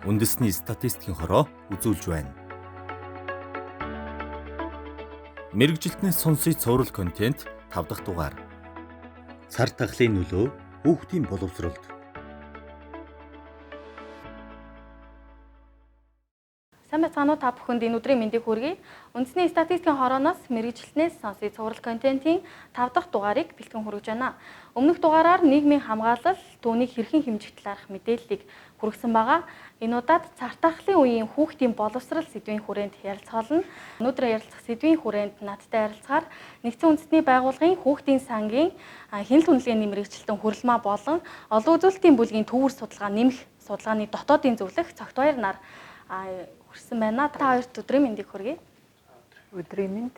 Үндэсний статистикийн хороо үзүүлж байна. Мэргэжилтнээс сонсъё цуврал контент 5 дахь дугаар. Цар тахлын нөлөө хүүхдийн боловсролд. Сайн байцгаана уу, та бүхэнд энэ өдрийн мэндийг хүргэе. Үндэсний статистикийн хорооноос мэргэжилтнээс сонсъё цуврал контентын 5 дахь дугаарыг бэлтгэн хүргэж байна. Өмнөх дугаараар нийгмийн хамгаалал, түүнийг хэрхэн хэмжих талаарх мэдээллийг хүргэсэн байгаа. Энэ удаад цар тахлын үеийн хүүхдийн боловсрал сэдвийн хүрээнд ярилцгаална. Өнөөдөр ярилцах сэдвийн хүрээнд надтай ярилцахаар Нэгдсэн Үндэстний Байгууллагын хүүхдийн сангийн хяналт үнэлгээний мэргэжилтэн Хүрэлмаа болон олон үзүүлэлтийн бүлгийн төвөр судалгаа нэмэх судалгааны дотоодын зөвлөх Цогтбаяр нар хүрсэн байна. Та хоёрт өдрийн мэндийг хүргэе. Өдрийн мэнд.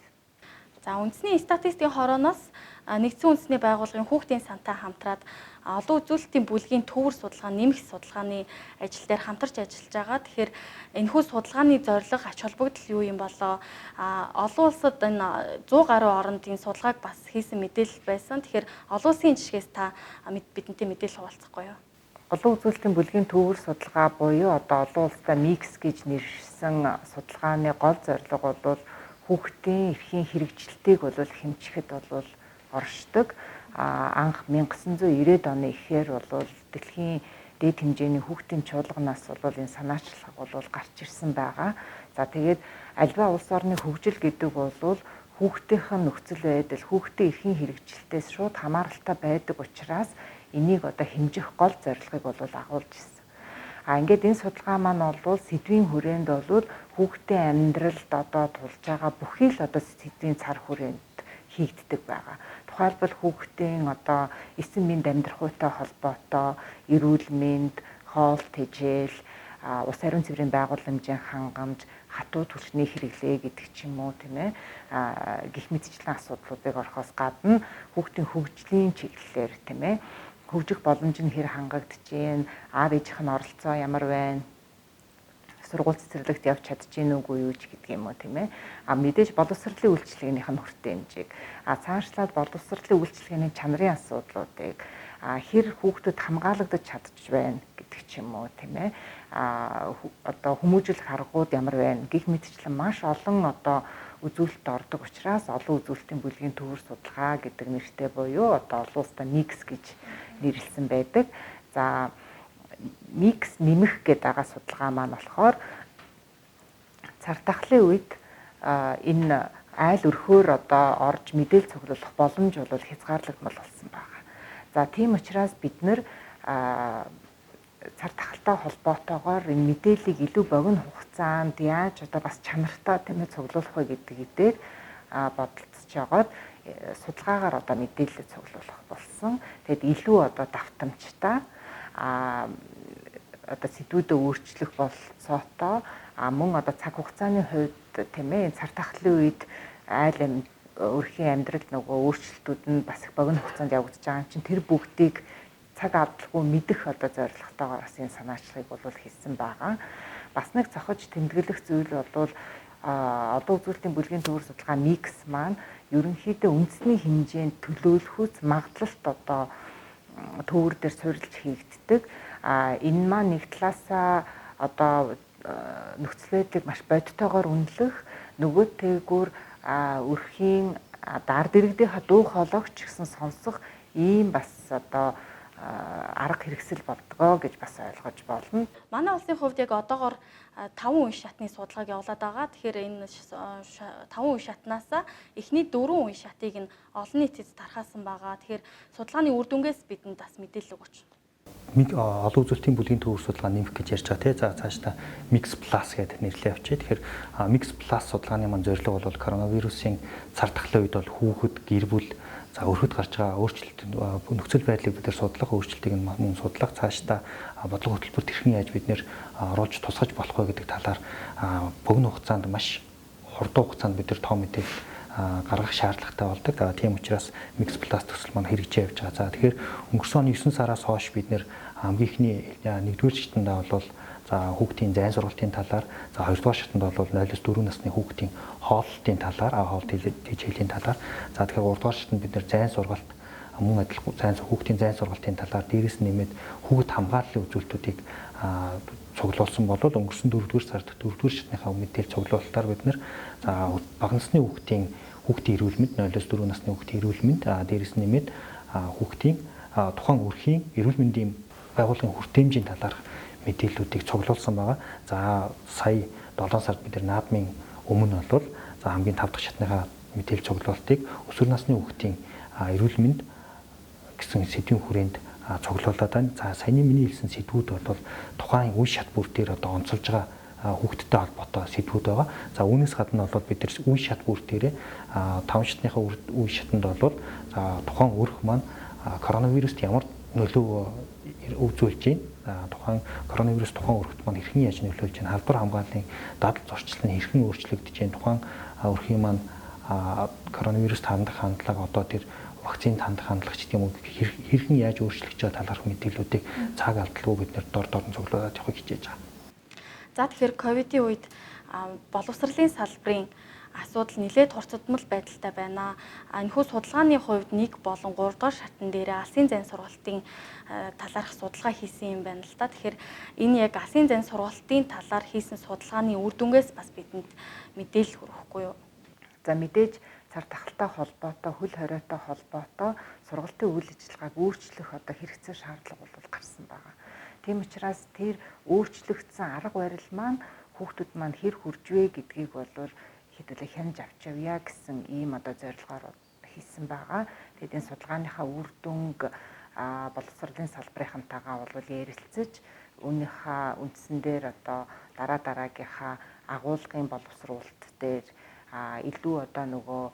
За, үндэсний статистикийн хорооноос Нэгдсэн Үндэсний Байгууллагын хүүхдийн сантай хамтраад олон үзүүлэлтийн бүлгийн төвөр судалгаа нэмэх судалгааны ажил дээр хамтарч ажиллаж байгаа. Тэгэхээр энэхүү судалгааны зорилго, ач холбогдол юу юм болоо? Олон улсад энэ 100 гаруй оронд энэ судалгааг бас хийсэн мэдээлэл байсан. Тэгэхээр олон улсын жишгээс та бидэнтэй мэдээлэл хуваалцахгүй юу? Олон үзүүлэлтийн бүлгийн төвөр судалгаа буюу одоо олон улстай микс гэж нэршсэн судалгааны гол зорилго бол хүүхдийн эрхийн хэрэгжилтийг бол хэмжихэд бол оршдог. Анх 1990-ад оны ихээр бол дэлхийн дээд хэмжээний хүүхдийн чуулганаас бол энэ санаачлага бол гарч ирсэн байгаа. За, тэгээд альва улс орны хөгжил гэдэг бол хүүхдийнх нь нөхцөл байдал, хүүхдийн эрхийн хэрэгжилтээс шууд хамааралтай байдаг учраас энийг одоо хэмжих гол зорилгыг бол агуулж ирсэн. А ингээд энэ судалгаа маань бол сэдвийн хүрээнд бол хүүхдийн амьдралд одоо тулж байгаа бүхий л одоо сэдвийн цар хүрээнд хийгддэг байгаа. Тухайлбал хүүхдийн одоо эсэн мэнд амьдрах уйтай холбоотой эрүүл мэнд, хоол тэжээл, ус ариун цэврийн байгууламжийн хангамж, хатуу түлшний хэрэглээ гэдэг ч юм уу, тийм ээ, гих мэтчлэн асуудлуудыг орохоос гадна хүүхдийн хөгжлийн чиглэлээр, тийм ээ, хөгжих боломж нь хэр хангагдаж гин, аав ээжийнх нь оролцоо ямар байна, сургууль цэцэрлэгт явж чадж гин үгүй юу ч гэдэг юм уу, тийм ээ. А мэдээж боловсролын үйлчилгээнийх нь хүртээ хэмжээг, а цаашлаад боловсролын үйлчилгээний чанарын асуудлуудыг, хэр хүүхдэд хамгаалагдаж чадж байна гэдэг ч юм уу, тийм ээ. А одоо хүмүүжүүлэх аргууд ямар байна гэх мэтчлэн маш олон одоо үзүүлэлт ордог учраас олон үзүүлэлтийн бүлгийн төвөр судалгаа гэдэг нэртэй буюу одоо олон улстай микс гэж нэрлэсэн байдаг. За, микс нэмэх гэдэг байгаа судалгаа маань болохоор цар тахлын үед энэ айл өрхөөр одоо орж мэдээлэл цуглуулах боломж бол хязгаарлагдмал болсон байна. За, тийм учраас бид нэр цар тахалтай холбоотойгоор энэ мэдээллийг илүү богино хугацаанд яаж одоо бас чанартай, тийм ээ, цуглуулах вэ гэдэг дээр бодолцож байгаад судалгаагаар одоо мэдээлэл цуглуулах болсон. Тэгэд илүү одоо давтамжтай одоо сэдвүүдээ өөрчлөх бололцоотой, мөн одоо цаг хугацааны хувьд, тийм ээ, цар тахлын үед айл өрхийн амьдрал нөгөө өөрчлөлтүүд нь бас их богино хугацаанд явагдаж байгаа юм чинь тэр бүгдийг цаг алдалгүй мэдэх одоо зорилготойгоор бас энэ санаачлагыг бол хийсэн байгаа. Бас нэг цохож тэмдэглэх зүйл бол олон үзүүлэлтийн бүлгийн төвөр судалгаа микс маань ерөнхийдөө үндэсний хэмжээнд төлөөлөхүүц магадлалт одоо төвөр дээр суурилж хийгддэг. А энэ маань нэг талаасаа одоо нөхцөл байдлыг маш бодитойгоор үнэлэх, нөгөө тэгүүр өрхийн ард иргэдийнхаа дуу хоолойг ч гэсэн сонсох ийм бас одоо арга хэрэгсэл болдгоо гэж бас ойлгож болно. Манай улсын хувьд яг одоогоор 5 үе шатны судалгааг явуулаад байгаа. Тэгэхээр энэ 5 үе шатнаас эхний 4 үе шатыг нь олон нийтэд тархаасан байгаа. Тэгэхээр судалгааны үр дүнгээс бидэнд бас мэдээлэл өгөөч. Олон үзүүлэлтийн бүлгийн төвөр судалгаа нэмэх гэж ярьж байгаа, тий. За, цаашдаа Mix Plus гэдэг нэрлээ авчээ. Тэгэхээр Mix Plus судалгааны маань зорилго бол коронавирусын цар тахлын үед бол хүүхэд, гэр бүл, за өрхөд гарч байгаа өөрчлөлт, нөхцөл байдлыг бид нар судлах, өөрчлөлтийг нь мөн судлах, цаашдаа бодлого хөтөлбөрт хэрхэн яаж бид нэр оруулж тусгаж болох вэ гэдэг талаар богино хугацаанд, маш хурдан хугацаанд бид нар тоо мэдээлэл гаргах шаардлагатай болдог. Тийм учраас Mix Plus төсөл маань хэрэгжиж явж байгаа. За, тэгэхээр өнгөрсөн оны 9 сараас хойш бид нэр хамгийн ихний нэгдүгээр шатандаа бол за хүүхдийн зайн сургалтын талаар, за хоёрдугаар шатанд бол 0-4 насны хүүхдийн хооллолтын талаар, хоол тэжээлийн талаар, за тэгэхээр гуравдугаар шатанд бид нэр зайн сургалт, мөн адил зайн хүүхдийн зайн сургалтын талаар, дээрээс нэмээд хүүхэд хамгааллын үзүүлэлтүүдийг цуглуулсан бол өнгөрсөн 4-р сард 4-р шатныхаа мэдээлэл цуглуулалтаар бид нэр за бага насны хүүхдийн эрүүл мэнд, 0-4 насны хүүхдийн эрүүл мэнд, дээрээс нэмээд хүүхдийн тухайн өрхийн эрүүл мэндийн байгууллагын хүртээмжийн талаарх мэдээллүүдийг цуглуулсан байгаа. За сая 7 сард бид нар наадмын өмнө бол за хамгийн 5 дахь шатныхаа мэдээлэл цуглуултыг өсвөр насны хүүхдийн эрүүл мэнд гэсэн сэдвийн хүрээнд цуглуулад байна. За саяны миний хэлсэн сэдвүүд бол тухайн үе шат бүр дээр одоо онцолж байгаа хүүхдтэй холбоотой сэдвүүд байгаа. За үүнээс гадна бол бид нар үе шат бүр дээрээ 5 шатныхаа үе шатанд бол за тухайн өрх маань коронавируст ямар нөлөө үзүүлж байна. Тухайн коронавирус тухайн өрхт маань хэрхэн яаж нөлөөлж байна. Халдвар хамгааллын дадал зурчлал нь хэрхэн өөрчлөгдөж байна. Тухайн өрхийн маань коронавируст хандах хандлага, одоо тэр вакцинд хандах хандлага ч гэдэг юм уу, хэрхэн яаж өөрчлөгдөж байгаа талаарх мэдээллүүдийг цаг алдалгүй бид нэр дор дор нь цуглуулад явахыг хичээж байгаа. За тэгэхээр ковидын үед боловсролын салбарын асуудал нэлээд хурцдмал байдалтай байна. Энэхүү судалгааны хувьд 1 болон 3 дугаар шатн дээр алсын зайн сургалтын талаарх судалгаа хийсэн юм байна л да. Тэгэхээр энэ яг алсын зайн сургалтын талаар хийсэн судалгааны үр дүнгээс бас бидэнд мэдээлэл хүргэхгүй юу? За мэдээж цар тахалтай холбоотой, хөл хориотой холбоотой сургалтын үйл ажиллагааг өөрчлөх одоо хэрэгцээ шаардлага бол гарсан байгаа. Тийм учраас тэр өөрчлөгдсөн арга барил маань хүүхдүүд маань хэр хурж вэ гэдгийг бол хэдүүлээ хянаж авч явъя гэсэн ийм одоо зорилгоор хийсэн байгаа. Тэгээд энэ судалгааныхаа үр дүнг боловсролын салбарынхантайгаа бол ярилцаж, үүнийхээ үндсэн дээр одоо дараа дараагийнхаа агуулгын боловсруулалт дээр илүү одоо нөгөө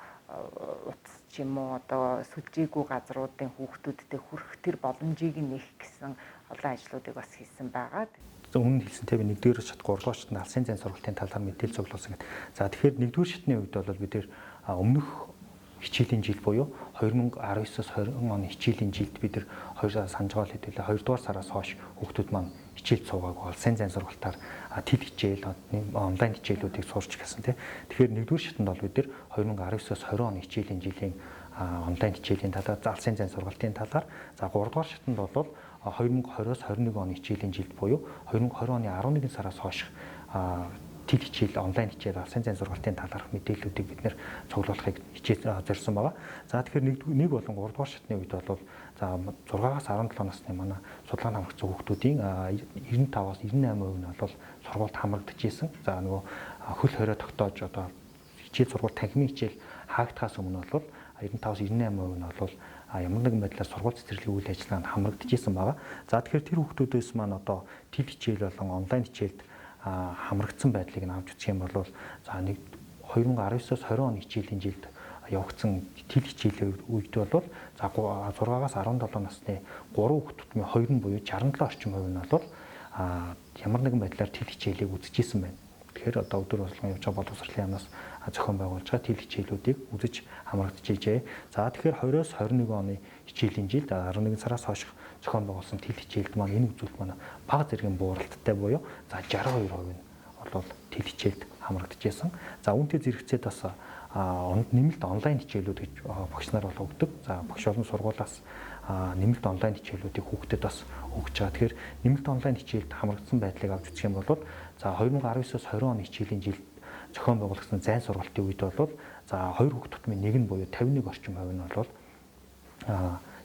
утас ч юм уу одоо сүлжээгүй газруудын хүүхдүүдтэй хүрэх тэр боломжийг нэх гэсэн олон ажлуудыг бас хийсэн байгаа. Өмнө нь хэлсэнтэй би 1-р шат 3-р шатнд алсын зайн сургалтын талаар мэдээлэл цуглуулсан гэдэг. За тэгэхээр 1-р шатны үед бол бид өмнөх хичээлийн жил буюу 2019-оос 20 оны хичээлийн жилд бид нар 2 сар санжгаал хэдүүлээ 2-р сараас хойш хүүхдүүд маань хичээл суугаагүй алсын зайн сургалтаар тэл хичээл, онлайн хичээлүүдийг сурч эхэлсэн тий. Тэгэхээр 1-р шатнд бол бид нар 2019-оос 20 оны хичээлийн жилийн онлайн хичээлийн талаар, алсын зайн сургалтын талаар, за 3-р шатнд бол 2020-оос 21 оны хичээлийн жилд буюу 2020 оны 11 сараас хойш тэл хичээл, онлайн хичээл, алсын зайн сургалтын талаарх мэдээллүүдийг бид нэр цуглуулахыг хичээл зорьсон байгаа. За тэгэхээр 1 болон 3 дугаар шатны үед бол за 6-аас 17 насны манай судалгаанд хамрагдсан хүүхдүүдийн 95-аас 98% нь бол сургуульд хамрагдаж исэн. За нөгөө хөл хорио тогтоож одоо хичээл сургууль танхимын хичээл хаагдахаас өмнө бол 95-аас 98% нь бол ямар нэгэн байдлаар сургууль цэцэрлэгийн үйл ажиллагаанд хамрагдаж исэн байгаа. За тэгэхээр тэр хүүхдүүдээс маань одоо тэл хичээл болон онлайн хичээлд хамрагдсан байдлыг нь авч үзэх юм бол за 2019-оос 20 оны хичээлийн жилд явагдсан тэл хичээлийн үед бол за 6-аас 17 насны 3 хүүхд тутмын 2 нь буюу 67 орчим хувь нь бол ямар нэгэн байдлаар тэл хичээлийг үзэж исэн байна. Тэгэхээр одоо өдөр болгон явж байгаа боловсролын яамнаас зохион байгуулж байгаа тэл хичээлүүдийг үзэж хамрагдаж ижээ. За тэгэхээр 20-оос 21 оны хичээлийн жилд 11 сараас хойш зохион байгуулсан тэл хичээлд маань энэ үзүүлэлт маань бага зэргийн бууралттай буюу за 62% нь бол тэл хичээлд хамрагдаж исэн. За үүнтэй зэрэгцээд бас нэмэлт онлайн хичээлүүд гэж багш нар бол өгдөг. За багш болон сургуулиас нэмэлт онлайн хичээлүүдийг хүүхдэд бас өгч байгаа. Тэгэхээр нэмэлт онлайн хичээлд хамрагдсан байдлыг авч үзэх юм бол за 2019-оос 20 оны хичээлийн жилд зохион байгуулагдсан зайн сургалтын үед бол за 2 хүүхд тутмын 1 нь буюу 51 орчим хувь нь бол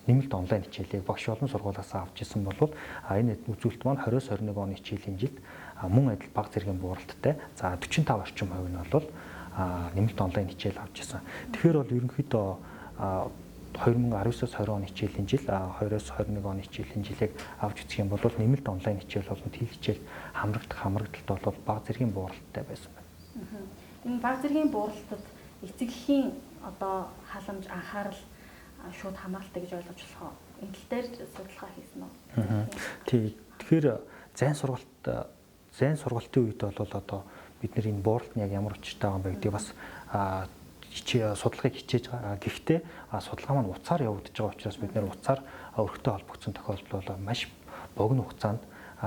нэмэлт онлайн хичээлийг багш болон сургуулиас авч исэн бол энэ үзүүлэлт маань 20-оос 21 оны хичээлийн жилд мөн адил бага зэргийн бууралттай за 45 орчим хувь нь бол нэмэлт онлайн хичээл авч исэн. Тэгэхээр бол ерөнхийдөө 2019-оос 20 оны хичээлийн жил, 20-оос 21 оны хичээлийн жилийг авч үзэх юм бол нэмэлт онлайн хичээл болон тэл хичээл хамрагдах хамрагдалт бол бага зэргийн бууралттай байсан байна. Энэ бага зэргийн бууралтад эцэг эхийн одоо халамж, анхаарал шууд хамааралтай гэж ойлгож болох уу? Энэ тал дээр судалгаа хийсэн үү? Тий. Тэгэхээр зайн сургалтын үед бол одоо бид нар энэ бууралт нь яг ямар учиртай байгаа юм бэ гэдгийг бас судалгааг хичээж байгаа. Гэхдээ судалгаа маань утсаар явагдаж байгаа учраас бид нэр утсаар өрхтөө холбогдсон тохиолдол бол маш богино хугацаанд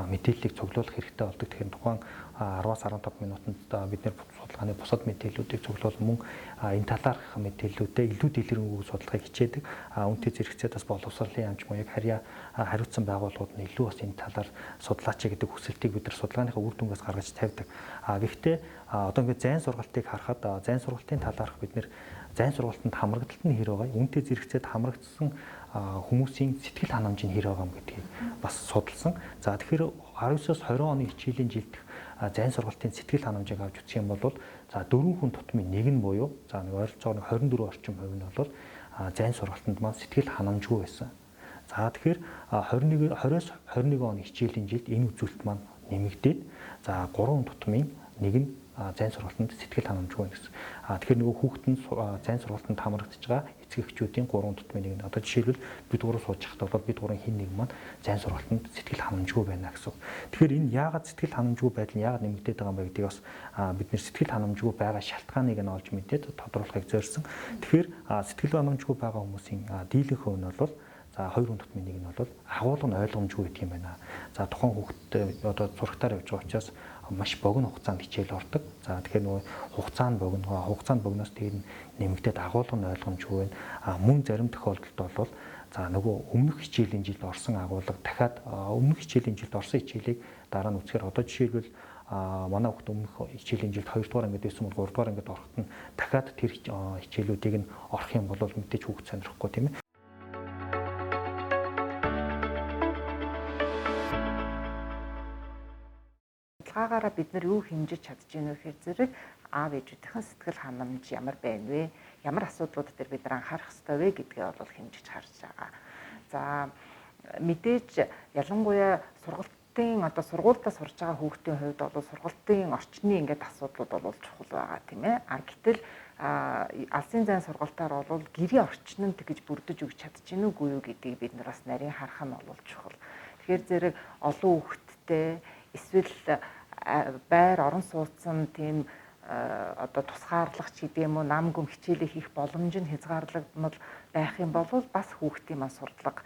мэдээллийг цуглуулах хэрэгтэй болдог. Тэгэхээр тухайн 10-аас 15 минутанд бид нэр судалгааны бусад мэдээллүүдийг цуглуулан мөн энэ талаарх мэдээллүүдээ илүү дэлгэрэнгүй судалгааг хичээдэг. Үүнтэй зэрэгцээд бас боловсролын яамч мөн яг хариуцсан байгууллагууд нь илүү бас энэ талаар судлаач гэдэг хүсэлтийг бид нар судалгааныхаа үр дүнгээс гаргаж тавьдаг. Гэхдээ одоо ингээд зайн сургалтыг харахад зайн сургалтын талаарх бид нэр зайн сургалтанд хамрагдалт нь хэр байгаа, үүнтэй зэрэгцээд хамрагдсан хүмүүсийн сэтгэл ханамж нь хэр байгаа юм гэдгийг бас судалсан. За тэгэхээр 19-оос 20 оны хичээлийн жилд зайн сургалтын сэтгэл ханамжийг авч үзэх юм бол за 4 хүн тутмын нэг нь буюу за нэг ойролцоогоор 24 орчим хувь нь бол зайн сургалтанд маань сэтгэл ханамжгүй байсан. За тэгэхээр 20-оос 21 оны хичээлийн жилд энэ үзүүлэлт маань нэмэгдээд за 3 хүн тутмын нэг нь зайн сургалтанд сэтгэл ханамжгүй байна гэсэн. Тэгэхээр нөгөө хүүхэд нь зайн сургалтанд хамрагдаж байгаа эцэг эхчүүдийн 3 тутмын нэг нь. Одоо жишээлбэл бид гурав сууж байхдаа бол бид гурвын хэн нэг маань зайн сургалтанд сэтгэл ханамжгүй байна гэсэн. Тэгэхээр энэ яагаад сэтгэл ханамжгүй байдал нь яагаад нэмэгдээд байгаа юм бэ гэдгийг бас бид нэр сэтгэл ханамжгүй байгаа шалтгааныг нь олж мэдээд тодруулахыг зорьсон. Тэгэхээр сэтгэл ханамжгүй байгаа хүмүүсийн дийлэнх хувь нь бол за 2 хүн тутмын нэг нь бол агуулга нь ойлгомжгүй гэдэг юм байна. За тухайн хүүхдтэй одоо зурагтаар явж байгаа учраас маш богино хугацаанд хичээл ордог. За тэгэхээр нөгөө хугацаа нь богино, хугацаанд богиноос тэр нь нэмэгдээд агуулга нь ойлгомжгүй байна. Мөн зарим тохиолдолд бол за нөгөө өмнөх хичээлийн жилд орсон агуулга дахиад өмнөх хичээлийн жилд орсон хичээлийг дараа нь үзэхээр одоо жишээлбэл манай хүүхд өмнөх хичээлийн жилд 2 дугаар ангид байсан бол 3 дугаар ангид ороход нь дахиад тэр хичээлүүдийг нь орох юм бол мэдээж хүүхд сонирхгүй, тийм ээ. Судалгаагаараа бид нар юу хэмжиж чадж гэнэ вэ гэхээр зэрэг аав ээжүүдийн сэтгэл ханамж ямар байна вэ? Ямар асуудлууд дээр бид нар анхаарах ёстой вэ гэдгээ бол хэмжиж харж байгаа. За мэдээж ялангуяа сургалтын одоо сургуульдаа сурж байгаа хүүхдийн хувьд бол сургалтын орчны ингээд асуудлууд бол чухал байгаа, тийм ээ. А гэтэл алсын зайн сургалтаар бол гэрийн орчин нь тэгж бүрдэж өгч чадж гэнэ үгүй юу гэдгийг бид нар бас нарийн харах нь бол чухал. Тэгэхээр зэрэг олон хүүхэдтэй эсвэл байр орон сууцсан тийм одоо тусгаарлах ч гэдэг юм уу нам гүм хичээлээ хийх боломж нь хязгаарлагдмал байх юм бол бас хүүхдийн маань сурдлага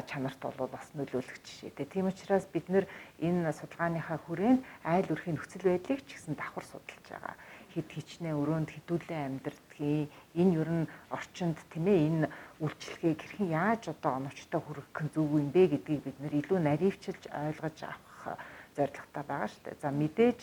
чанарт бол бас нөлөөлөх жишээтэй. Тийм учраас бид нэр энэ судалгааныхаа хүрээнд айл өрхийн нөхцөл байдлыг ч гэсэн давхар судалж байгаа. Хэд хичнээн өрөөнд хэдүүлэн амьдардгийг, энэ ер нь орчинд тийм ээ энэ үйлчлэгийг хэрхэн яаж одоо оновчтой хүргэх нь зөв юм бэ гэдгийг бид нэр илүү наривчилж ойлгож авах зорилготой байгаа шүү дээ. За мэдээж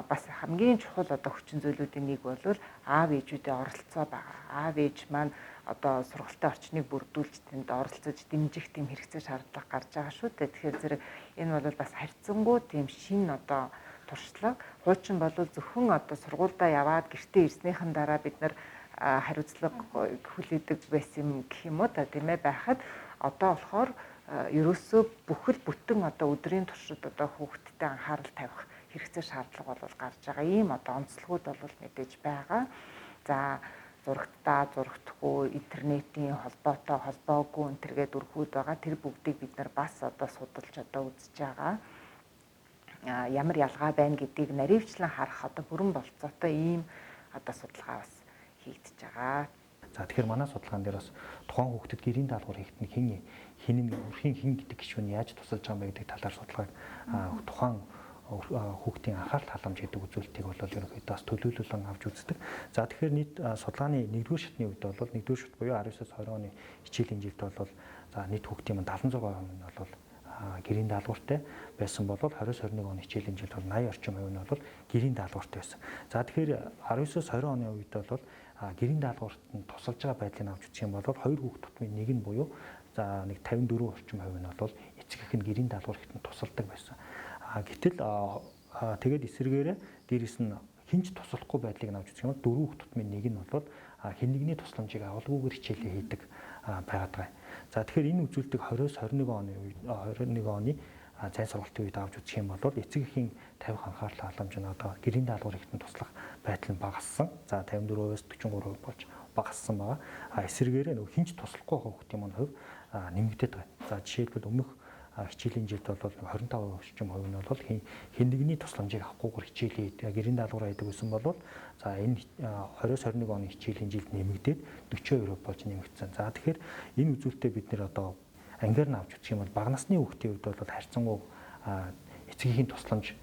бас хамгийн чухал одоо хүчин зүйлүүдийн нэг бол аав ээжүүдийн оролцоо байгаа. Аав ээж маань одоо сургалтын орчныг бүрдүүлж тэнд оролцож дэмжих тийм хэрэгцээ шаардлага гарч байгаа шүү дээ. Тэгэхээр зэрэг энэ бол бас харьцангуй тийм шинэ одоо туршлага. Хуучин бол зөвхөн одоо сургуульдаа яваад гэртээ ирснийхэн дараа бид нар хариуцлага хүлээдэг байсан юм гэх юм уу та тийм ээ байхад одоо болохоор ерөөсөө бүхэл бүтэн одоо өдрийн туршид одоо хүүхдтэй анхаарал тавих хэрэгцээ шаардлага бол гарч байгаа. Ийм одоо онцлогуд бол мэдээж байгаа. За зурагтаа, зурагдахгүй, интернетийн холбоотой, холбоогүй энэ төргээд өрхүүд байгаа. Тэр бүгдийг бид нар бас одоо судалж одоо үзэж байгаа. Ямар ялгаа байна гэдгийг наривчлан харах одоо бүрэн болцоотой ийм одоо судалгаа бас хийгдэж байгаа. За тэгэхээр манай судалгаан дээр бас тухайн хүүхдэд гэрийн даалгавар хийхэд нь хин нь өрхийн хин гэдэг гишүүн яаж тусалж байгаа юм бэ гэдэг талаар судалгааг тухайн хүүхдийн анхаарал халамж гэдэг үзүүлэлтийг бол ерөнхийдөө бас төлөөлөлөн авч үздэг. За тэгэхээр нийт судалгааны 1-р шатны үед бол 1-р шат буюу 19-оос 20 оны хичээлийн жилд бол за нийт хүүхдийн 76% нь бол гэрийн даалгавартай байсан бол 20-21 оны хичээлийн жилд бол 80 орчим хувь нь бол гэрийн даалгавартай байсан. За тэгэхээр 19-оос 20 оны үед бол гэрийн даалгаварт нь тусалж байгаа байдлыг авч үзэх юм бол хоёр хүүхд тутмын нэг нь буюу за нэг 54 орчим хувь нь бол эцэг эх нь гэрийн даалгавар хийхэд нь тусалдаг байсан. Гэтэл тэгээд эсрэгээрээ дээрэс нь хинч туслахгүй байдлыг нь авч үзэх юм бол дөрвөн хүүхд тутмын нэг нь бол хэн нэгний тусламжийг авалгүйгээр хичээлээ хийдэг байгаад байгаа. За тэгэхээр энэ үзүүлэлтийг 20-оос 21 оны үед 21 оны зайн сургалтын үед авч үзэх юм бол эцэг эхийн тавих анхаарал халамж нь одоо гэрийн даалгавар хийхэд нь туслах байдал нь багассан. За 54-аас 43% болж багассан байгаа. А эсрэгээрээ нөгөө хинч туслахгүй байгаа хүүхдийн маань хувь нэмэгдээд байгаа. За жишээлбэл өмнөх хичээлийн жилд бол 25% орчим хувь нь бол хэн нэгний тусламжийг авахгүйгээр хичээлээ гэрийн даалгавраа хийдэг байсан бол за энэ 20-оос 21 оны хичээлийн жилд нэмэгдээд 42% болж нэмэгдсэн. За тэгэхээр энэ үзүүлэлтээ бид нэр одоо ангиар нь авч үзэх юм бол бага насны хүүхдийн хувьд бол харьцангуй эцэг эхийн тусламж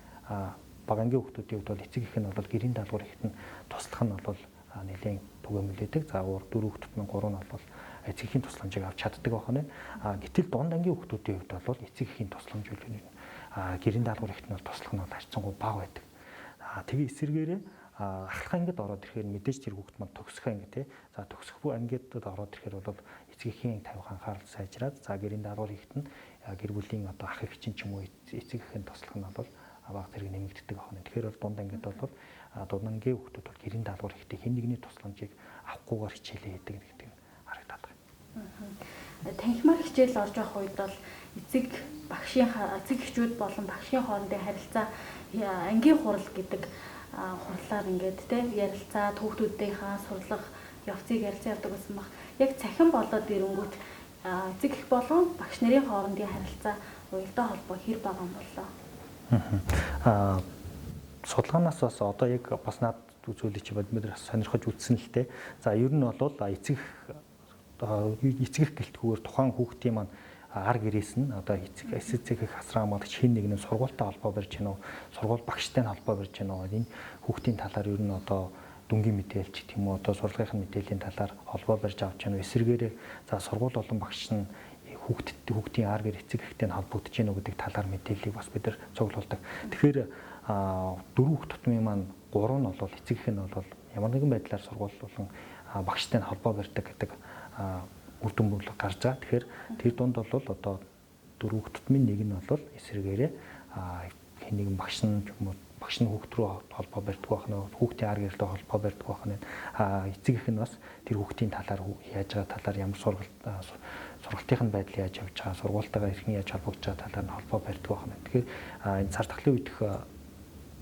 бага ангийн хүүхдүүдийн хувьд бол эцэг эх нь бол гэрийн даалгавар ихэд нь туслах нь бол нэлээд түгээмэл байдаг. За 4 хүүхд тутмын 3 нь бол эцэг эхийн тусламжийг авч чаддаг байх нь. Гэтэл дунд ангийн хүүхдүүдийн хувьд бол эцэг эхийн тусламж гэрийн даалгавар ихэд нь бол туслах нь бол харьцангуй бага байдаг. Тэгээ эсэргээрээ ахлах ангид ороод ирэхээр мэдээж тэр хүүхд маань төгсөх анги тий. За төгсөх бүх ангид ороод ирэхээр бол эцэг эхийн тавих анхаарал сайжраад за гэрийн даалгавар хийхэд нь гэр бүлийн одоо ах эгч ч юм уу эцэг эхийн туслах нь бол бага зэрэг нэмэгддэг байна. Тэгэхээр бол дунд ангид бол дунд ангийн хүүхдүүд бол гэрийн даалгавар хийхдээ хэн нэгний тусламжийг авахгүйгээр хичээлээ хийдэг гэдэг нь харагдаад байна. Танхимаар хичээл орж явах үед бол эцэг багшийн эцэг эхчүүд болон багшийн хоорондын харилцаа ангийн хурал гэдэг хурлаар ингээд те ярилцаад хүүхдүүдийнхаа сурлах явцыг ярилцсан явдаг байсан баг. Яг цахим болоод ирэнгүүт эцэг эх болон багш нарын хоорондын харилцаа уялдаа холбоо хэр бага юм боллоо? Судалгаанаас бас одоо яг бас над үзүүлэх чи бид бас сонирхож үзсэн л те. За ер нь бол эцэг их гэлтгүүгээр тухайн хүүхдийн маань ар гэрээс нь одоо эцэг их асран хамгаалагч хэн нэг нь сургуультай холбоо барьж гэнэ үү, сургууль багштай нь холбоо барьж гэнэ үү, энэ хүүхдийн талаар ер нь одоо дүнгийн мэдээлэл ч гэх юм уу одоо сурлагын мэдээллийн талаар холбоо барьж авч гэнэ үү, эсэргээрээ за сургууль болон багш нь хүүхдийн ар гэр эцэг эхтэй нь холбогдож гэнэ үү гэдэг талаар мэдээллийг бас бид нар цуглуулдаг. Тэгэхээр дөрөв хүүхд тутмын маань 3 нь бол эцэг эх нь бол ямар нэгэн байдлаар сургууль болон багштай нь холбоо барьдаг гэдэг үр дүн бол гарч байгаа. Тэгэхээр тэр дунд бол одоо дөрөв хүүхд тутмын нэг нь бол эсрэгээрээ хэн нэгэн багш нь юм уу багш нь хүүхд рүү холбоо барьдаг байх нь, хүүхдийн ар гэрэлтэй холбоо барьдаг байх нь, эцэг эх нь бас тэр хүүхдийн талаар яаж байгаа талаар ямар сургалтын байдал яаж явж байгаа, сургуультайгаа хэрхэн яаж холбогдож байгаа талаар нь холбоо барьдаг байх нь. Тэгэхээр энэ цар тахлын үеих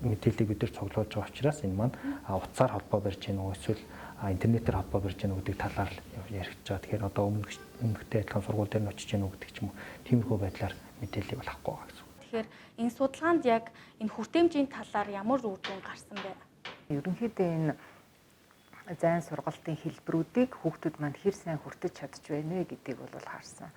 мэдээллийг бид нар цуглуулж байгаа учраас энэ маань утсаар холбоо барьж гэнэ үү эсвэл интернетээр холбоо барьж гэнэ гэдэг талаар яригдж байгаа. Тэгэхээр одоо өмнөхтэй адилхан сургууль дээр нь очиж гэнэ үү гэдэг ч юм уу тиймэрхүү байдлаар мэдээллийг бол авахгүй байгаа гэсэн. Тэгэхээр энэ судалгаанд яг энэ хүртээмжийн талаар ямар үр дүн гарсан бэ? Ерөнхийдөө энэ зайн сургалтын хэлбэрүүдийг хүүхдүүд маань хэр сайн хүртэж чадж байна вэ гэдгийг бол харсан.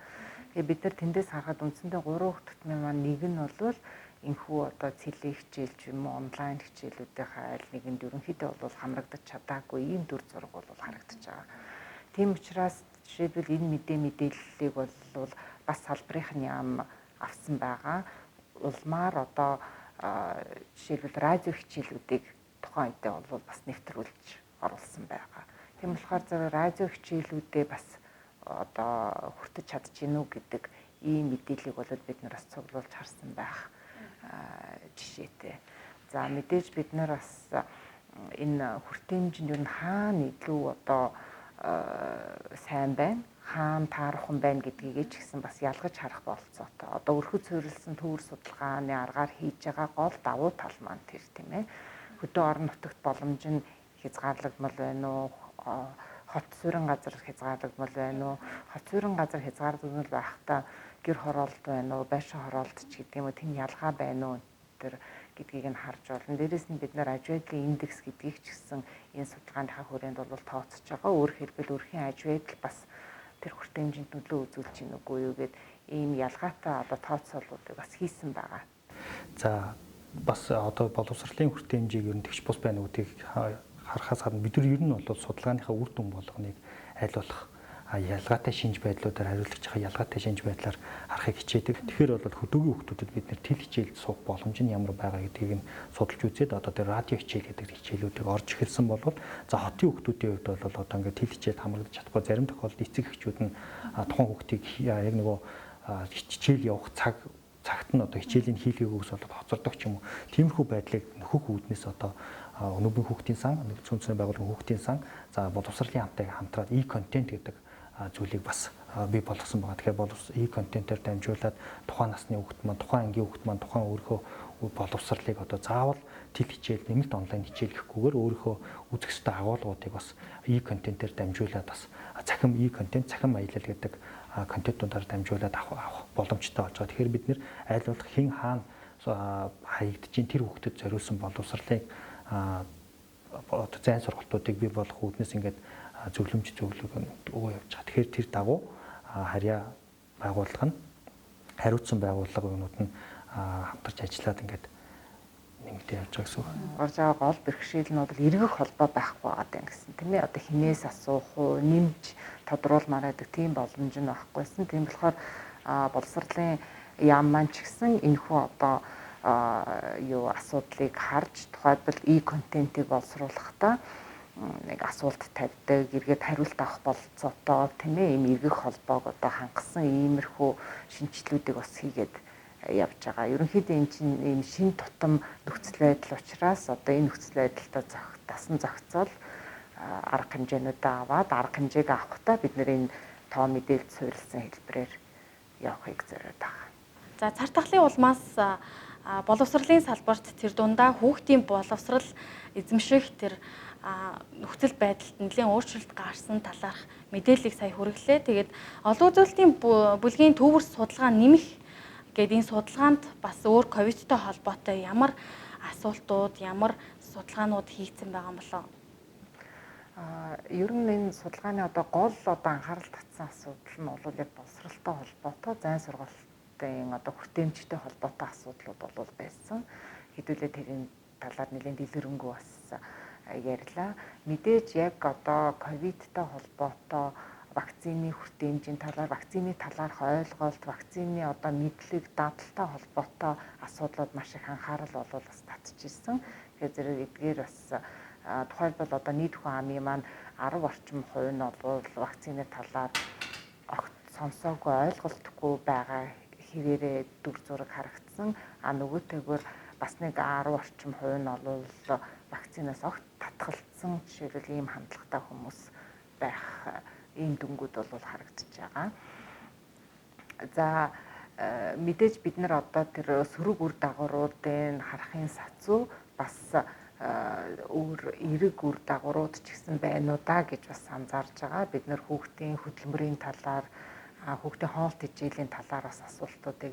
Тэгээ бид нар тэндээс харахад үндсэндээ 3 хүүхд тутмын маань нэг нь бол энэхүү одоо цэлээ хичээл ч юм уу онлайн хичээлүүдийнхээ аль нэгэнд ерөнхийдөө бол хамрагдаж чадаагүй ийм дүр зураг бол харагдаж байгаа. Тийм учраас жишээлбэл энэ мэдээллийг бол бас салбарын яам авсан байгаа. Улмаар одоо жишээлбэл радио хичээлүүдийг тухайн үедээ бол бас нэвтрүүлж оруулсан байгаа. Тийм болохоор зэрэг радио хичээлүүдээ бас одоо хүртэж чадчихэв үү гэдэг ийм мэдээллийг бол бид нар бас цуглуулж харсан байх жишээтэй. За мэдээж бид нар бас энэ хүртээмжинд ер нь хаана илүү одоо сайн байна, хаана таархан байна гэдгийг ч гэсэн бас ялгаж харах болцоотой. Одоо өрхөд суурилсан төвөр судалгааны аргаар хийж байгаа гол давуу тал маань тэр тийм ээ. Хөдөө орон нутагт боломж нь хязгаарлагдмал байна уу? Хот суурин газар хязгаарлагдмал байна уу? Хот суурин газар хязгаарлагдмал байхдаа гэр хороолт байна уу, байшин хороолт ч гэдэг юм уу, тэнд ялгаа байна уу тэр гэдгийг нь харж болно. Дээрээс нь бид нар аж байдлын индекс гэдгийг ч гэсэн энэ судалгааныхаа хүрээнд бол тооцож байгаа. Өөрөөр хэлбэл өрхийн аж байдал бас тэр хүртээмжинд нөлөө үзүүлж гин үгүй юу гэд ийм ялгаатай одоо тооцоолуудыг бас хийсэн байгаа. За бас одоо боловсролын хүртээмжийг ер нь тэгш бус байна гэдгийг харахаас гадна бид нар ер нь бол судалгааныхаа үр дүн болгоныг аль болох ялгаатай шинж байдлуудаар хариулагчийнхаа ялгаатай шинж байдлаар харахыг хичээдэг. Тэгэхээр бол хөдөөгийн хүүхдүүдэд бид нэр тэл хичээлд суух боломж нь ямар байгаа гэдгийг нь судалж үзээд одоо тэр радио хичээл гэдэг хичээлүүдийг орж эхэлсэн бол за хотын хүүхдүүдийн хувьд бол одоо ингээд тэл хичээлд хамрагдаж чадахгүй зарим тохиолдолд эцэг эхчүүд нь тухайн хүүхдийг яг нөгөө хичээл явах цагт нь одоо хичээлийн хийлгээгүйс болоод хоцордог ч юм уу. Тиймэрхүү байдлыг нөхөх үүднээс одоо өнөөгийн хүүхдийн сан, нэгдсэн үндэсний байгууллагын хүүхдийн сан, за боловсролын хамтайг хамтраад e-контент гэдэг зүйлийг бас бий болгосон байгаа. Тэгэхээр e-контентээр дамжуулаад тухайн насны хүүхд маань, тухайн ангийн хүүхд маань тухайн өөрийнхөө боловсролыг одоо заавал тэл хичээл, нэмэлт онлайн хичээл гэхгүйгээр өөрийнхөө үзэх ёстой агуулгуудыг бас e-контентээр дамжуулаад бас цахим e-контент, цахим аялал гэдэг контентуудаар дамжуулаад авах боломжтой болж байгаа. Тэгэхээр бид нэр аль болох хэн хаана хаягдж чинь тэр хүүхдэд зориулсан боловсролыг одоо зайн сургалтуудыг бий болгох үүднээс ингээд зөвлөмж зөвлөгөө өгөө явж байгаа. Тэгэхээр тэр дагуу харьяа байгууллага нь хариуцсан байгууллага юмнууд нь хамтарч ажиллаад ингээд нэмэгдээ явж байгаа гэсэн үг. Гарч байгаа гол бэрхшээл нь бол эргэх холбоо байхгүй байгаа юм гэсэн тийм ээ. Одоо хинээс асуух уу, нэмж тодруулмаар байдаг тийм боломж нь байхгүйсэн. Тийм болохоор боловсролын яам маань ч гэсэн энэхүү одоо юу асуудлыг харж тухайлбал e-контентийг боловсруулахдаа нэг асуулт тавьдаг, эргээд хариулт авах бололцоотой тийм ээ, ийм эргэх холбоог одоо хангасан иймэрхүү шинэчлэлүүдийг бас хийгээд явж байгаа. Ерөнхийдөө энэ чинь ийм шин тутам нөхцөл байдал учраас одоо энэ нөхцөл байдалтай дасан зохицол арга хэмжээнүүдээ аваад арга хэмжээг авахдаа бид нэр энэ тоо мэдээлэлд суурилсан хэлбэрээр явахыг зориод байгаа. За цар тахлын улмаас боловсролын салбарт тэр дундаа хүүхдийн боловсрол эзэмших тэр нөхцөл байдалд нэлээд өөрчлөлт гарсан талаарх мэдээллийг сая хүргэлээ. Тэгээд олон үзүүлэлтийн бүлгийн төвөр судалгаа нэмэх гээд энэ судалгаанд бас өөр ковидтой холбоотой ямар асуултууд, ямар судалгаанууд хийгдсэн байгаа юм болоо? Ер нь энэ судалгааны одоо гол одоо анхаарал татсан асуудал нь бол яг боловсролтой холбоотой, зайн сургалтын одоо хүртээмжтэй холбоотой асуудлууд бол байсан. Хэдүүлээ тэрийн талаар нэлээд дэлгэрэнгүй бас ярьлаа. Мэдээж яг одоо ковидтой холбоотой вакцины хүртээмжийн талаар, вакцины талаарх ойлголт, вакцины одоо мэдлэг, дадалтай холбоотой асуудлууд маш их анхаарал бол бас татчихсан. Тэгэхээр зэрэг эдгээр бас тухайлбал одоо нийт хүн амын маань 10 орчим хувь нь бол вакцины талаар огт сонсоогүй, ойлголтгүй байгаа хэрээрээ дүр зураг харагдсан. А нөгөөтэйгөр бас нэг 10 орчим хувь нь бол вакцинаас огт татгалцсан, жишээлбэл ийм хандлагатай хүмүүс байх ийм дүнгууд бол харагдаж байгаа. За мэдээж бид нар одоо тэр сөрөг үр дагавруудын харахын сацуу бас өөр эерэг үр дагаврууд ч гэсэн байна уу да гэж бас анзаарж байгаа. Бид нар хүүхдийн хөдөлмөрийн талаар, хүүхдийн хоолт хичээлийн талаар бас асуултуудыг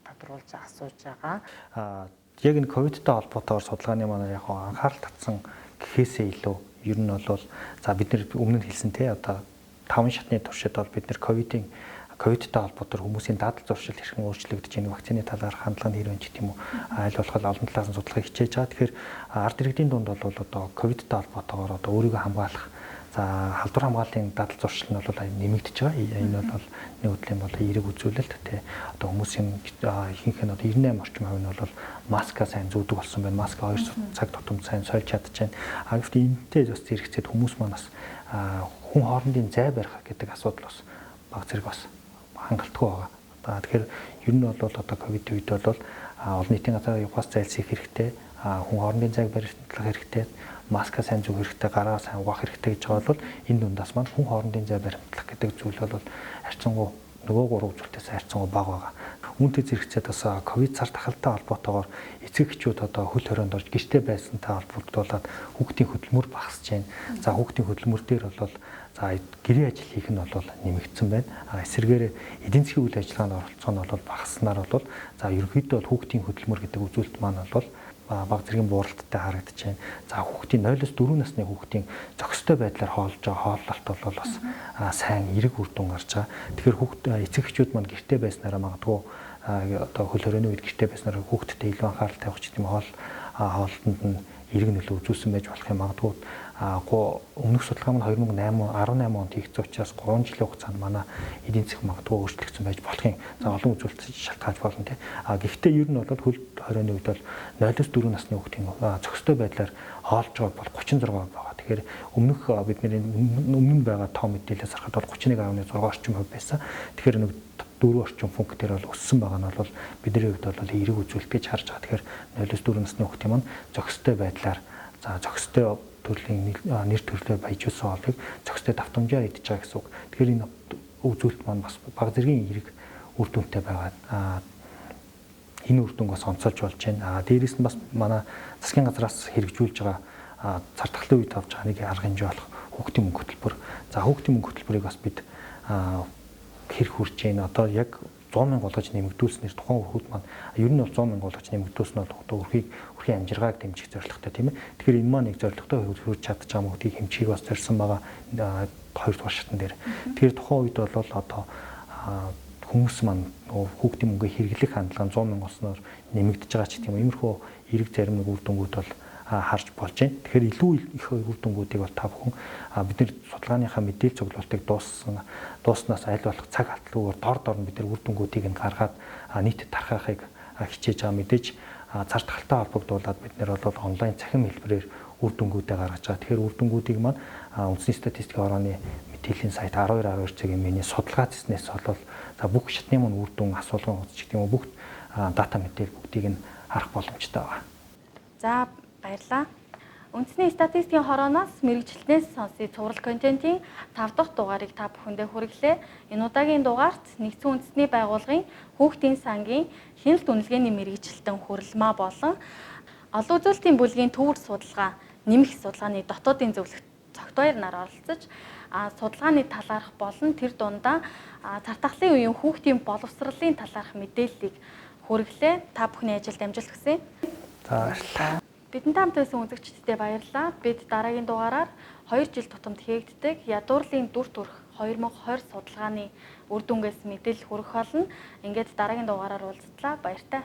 тодруулж асууж байгаа. Яг энэ ковидтой холбоотойгоор судалгааны маань яг анхаарал татсан гэхээсээ илүү ер нь бол за бид нэр өмнө нь хэлсэн те одоо 5 шатны туршид бол бид нэр ковидтой холбоотойгоор хүмүүсийн дадал зуршил хэрхэн өөрчлөгдөж байна, вакцины талаар хандлага нь хэрвэн ч гэдэм үү аль болох олон талаас нь судалгааг хичээж байгаа. Тэгэхээр ард иргэдийн дунд бол одоо ковидтой холбоотойгоор одоо өөрийгөө хамгаалах, за халдвар хамгааллын дадал зуршил нь бол нэмэгдэж байгаа. Энэ бол нэг үдлийн бол эерэг үзүүлэлт те одоо хүмүүсийн ихэнх нь одоо 98 орчим хувь нь бол маска сайн зүүдэг болсон байна. Маска 2 цаг тутамд сайн сольж чадж байна. А гэхдээ энэтэй бас зэрэгцээд хүмүүс маань бас хүн хоорондын зай барих гэдэг асуудал бас баг зэрэг бас хангалтгүй байгаа. Одоо тэгэхээр ер нь бол одоо ковид үед бол олон нийтийн газар явахаас зайлсхийх хэрэгтэй, хүн хоорондын зайг барих хэрэгтэй, маска сайн зүүх хэрэгтэй, гараа сайн угаах хэрэгтэй гэж байгаа бол энэ дундаас маань хүн хоорондын зай баримтлах гэдэг зүйл бол харьцангуй нөгөө гурван зүйлээс харьцангуй бага байгаа. Үүнтэй зэрэгцээд бас ковид цар тахалтай холбоотойгоор эцэг эхчүүд одоо хөл хорионд орж гэрте байсантай холбогдуулаад хүүхдийн хөдөлмөр багасж байна. За хүүхдийн хөдөлмөр дээр бол за гэрээ ажил хийх нь бол нэмэгдсэн байна. А эсвэргээр эдийн засгийн үйл ажиллагаанд оролцоо нь бол багаснаар бол за ерөнхийдөө бол хүүхдийн хөдөлмөр гэдэг үзүүлэлт маань бол баг зэргийн бууралттай харагдаж байна. За хүүхдийн 0-4 насны хүүхдийн зохистой байдлаар хоолж байгаа хооллолт бол бас сайн эерэг үр дүн гарч байгаа. Тэгэхээр хүүхд эцэг эхчүүд маань гэрте байснараа магадгүй одоо хөл хорионы үед гэрте байснараа хүүхдтэй илүү анхаарал тавих ч гэдэм хоолтонд нь эерэг нөлөө үзүүлсэн байж болох юм магадгүй. Өмнөх судалгаа маань 2018 онд хийгдсэн учраас 3 жилийн хугацаанд манай эдийн засаг магадгүй өөрчлөгдсөн байж болох юм. За олон үзүүлэлт шалтгаалж болно тий. А гэхдээ ер нь бол хөл хорионы үед бол 0-4 насны хүүхдийн зохистой байдлаар хоолж байгаа бол 36% байгаа. Тэгэхээр өмнөх бидний өмнө нь байгаа тоо мэдээлэлээс харахад бол 31.6 орчим хувь байсан. Тэгэхээр нэг 4 орчим функт дээр бол өссөн байгаа нь бол бидний хувьд бол эерэг үзүүлэлт гэж харж байгаа. Тэгэхээр 0-4 насны хүүхдийн маань зохистой байдлаар за зохистой төрлийн нэр төрлөөр баяжуулсан хоолыг зохистой давтамжаар идэж байгаа гэсэн үг. Тэгэхээр энэ үзүүлэлт маань бас баг зэргийн эерэг үр дүнтэй байгаа. Энэ үр дүнг бас онцолж болж байна. Дээрээс нь бас манай засгийн газраас хэрэгжүүлж байгаа цар тахлын үед авч байгаа нэг арга хэмжээ болох хүүхдийн мөнгө хөтөлбөр. За хүүхдийн мөнгө хөтөлбөрийг бас бид хэрэг хүрч байна. Одоо яг 100 мянга болгож нэмэгдүүлснээр тухайн өрхүүд маань ер нь бол 100 мянга болгож нэмэгдүүлсэн нь бол өрхийн амжиргааг дэмжих зорилготой тийм ээ. Тэгэхээр энэ маань нэг зорилготой хүрч чадчих байгаа мөнгөийг хэмжихийг бас зорьсон байгаа хоёр дугаар шатн дээр. Тэгэхээр тухайн үед бол одоо Хүмүүс маань нөгөө хүүхдийн мөнгө хэрэглэх хандлага 100 мянга болсноор нэмэгдэж байгаа ч гэдэг юм. Иймэрхүү эерэг зарим нэг үр дүнгууд бол харж болж байна. Тэгэхээр илүү их үр дүнгуудыг бол та бүхэн бид нар судалгааныхаа мэдээлэл цуглуултыг дууснаас аль болох цаг алдалгүйгээр дор дор нь бид нар үр дүнгуудыг нь гаргаад нийтэд тархахыг хичээж байгаа. Мэдээж цар тахалтай холбогдуулаад бид нар бол онлайн цахим хэлбэрээр үр дүнгуудээ гаргаж байгаа. Тэгэхээр үр дүнгуудыг маань үндэсний статистикийн хорооны мэдээллийн сайт 12 12 цагийн миний судалгаа зэснээс бол за бүх шатны мөн үр дүн, асуулгын хуудас гэх юм уу бүх дата мэдээлэл бүгдийг нь харах боломжтой байгаа. За, баярлалаа. Үндэсний статистикийн хорооноос мэргэжилтнээс сонсъё цуврал контентын 5 дахь дугаарыг та бүхэндээ хүргэлээ. Энэ удаагийн дугаарт нэгдсэн үндэсний байгууллагын хүүхдийн сангийн хяналт үнэлгээний мэргэжилтэн Хүрэлмаа болон олон үзүүлэлтийн бүлгийн төвөр судалгаа нэмэх судалгааны дотоодын зөвлөх Цогтбаяр нар оролцож судалгааны талаарх болон тэр дундаа цар тахлын үеийн хүүхдийн боловсролын талаарх мэдээллийг хүргэлээ. Та бүхний ажилд амжилт хүсье. За, баярлалаа. Бидэнтэй хамт байсан үзэгчдэдээ баярлалаа. Бид дараагийн дугаараар 2 жил тутамд хийгддэг ядуурлын дүр төрх 2020 судалгааны үр дүнгээс мэдээлэл хүргэх болно. Ингээд дараагийн дугаараар уулзтлаа. Баяртай.